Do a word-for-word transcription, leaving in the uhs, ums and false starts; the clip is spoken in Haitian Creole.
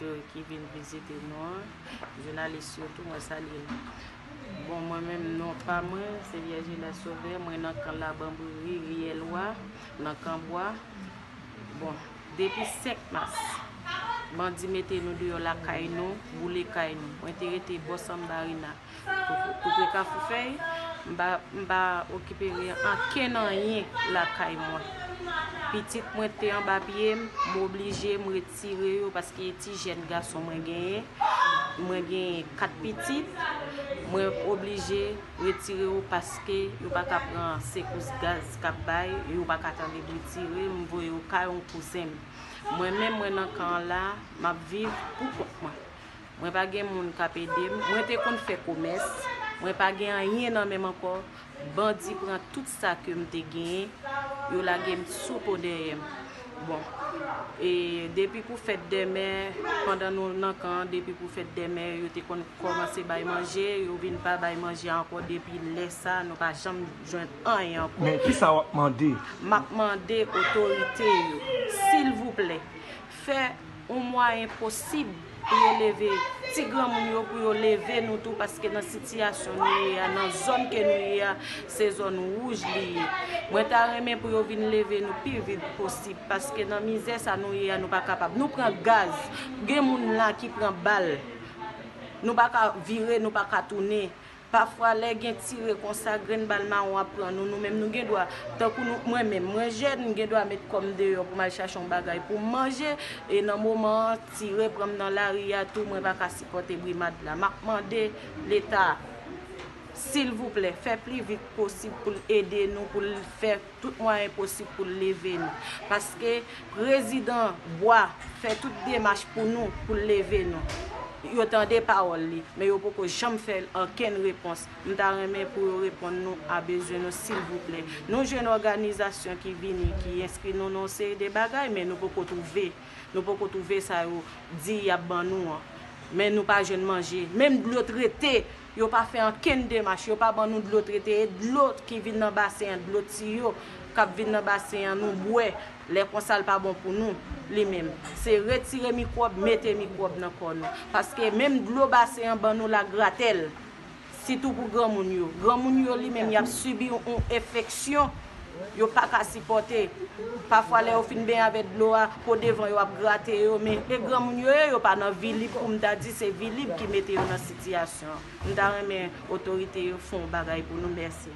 Yo ki vin vizite nou an, jounalis yo tou, mwen salye nou. Bon, mwen menm, non pa mwen, se Virginia Sauveur, mwen nan kan Labanbri, Riyèl Wa, nan Kanbwa. Bon, depi senk mas, bandi mete nou deyò lakay nou, boule kay nou. Mwen te rete Bòs Anbarina, tou, tou pre Kafou Fèy, m pa, m pa okipe ankenn anyen lakay mwen. Pitit mwen te anba pye m, m oblije m retire yo paske e ti jèn gason mwen genyen. Mwen genyen kat pitit, mwen oblije retire yo paske yo pa ka pran sekous gaz k ap bay, yo pa ka tande bri tire, m voye yo kay yon kouzen m. Mwen menm, mwen nan kan an la, m ap viv pou kont mwen. Mwen pa gen moun k ap ede m. Mwen te konn fè komès. Mwen pa gen anyen nan men m ankò. Bandi pran tout sa ke m te genyen. Yo lage m sou po dèyè m. Bon, e depi pou fèt dèmè, pandan nou nan kan an, depi pou fèt dèmè, yo te konn kòmanse bay manje, yo vin pa bay manje ankò. Depi lè sa, nou pa janm jwenn anyen ankò. Men kisa w ap mande? M ap mande otorite yo, silvouplè, fè yon mwayen posib pou yo leve ti granmoun yo, pou yo leve nou tou, paske nan sitiyasyon nou ye a, nan zòn ke nou ye a, se zòn wouj li ye. Mwen ta renmen pou yo vin leve nou pi vit posib, paske nan mizè sa nou ye a, nou pa kapab. Nou pran gaz, gen moun la ki pran bal. Nou pa ka vire, nou pa ka tounen. Pafwa, lè gen tire konsa, grenn bal mawon ap pran nou, nou menm nou gen dwa, tankou nou, mwen menm, mwen jèn, m gen dwa met kò m deyò pou m al chache yon bagay pou m manje, e nan moman an, tire pran m nan lari a tou, mwen pa ka sipòte bri mat la. M ap mande Leta, silvouplè, fè pli vit posib pou l ede nou, pou l fè tout mwayen posib pou l leve nou. Paske prezidan Bwa fè tout demach pou nou, pou l leve nou. Yo tande pawòl li, men yo poko janm fè ankenn repons. M ta renmen pou yo reponn nou a bezwen nou, silvouplè. Nou jwenn òganizasyon ki vini, ki enskri nou nan yon seri de bagay, men nou poko twouve. Nou poko twouve sa yo di y ap ban nou an. Men nou pa jwenn manje. Menm dlo trete, yo pa fè ankenn demach. Yo pa ban nou dlo trete. E dlo ki vin nan basen an, dlo tiyo k ap vin nan basen an, nou bwè. Lè konsa, l pa bon pou nou, li menm. Se retire mikwòb, mete mikwòb nan kò nou. Paske menm dlo basen an ban nou la gratèl. Sitou pou granmoun yo. Granmoun yo, li menm, y ap sibi yon enfeksyon yo pa ka sipòte. Pafwa, lè yo fin benyen avèk dlo a, po devan yo ap grate yo, men e granmoun yo ye, yo pa nan vilib pou m ta di se vilib ki mete yo nan sitiyasyon an. M ta renmen otorite yo fè yon bagay pou nou. Mèsi.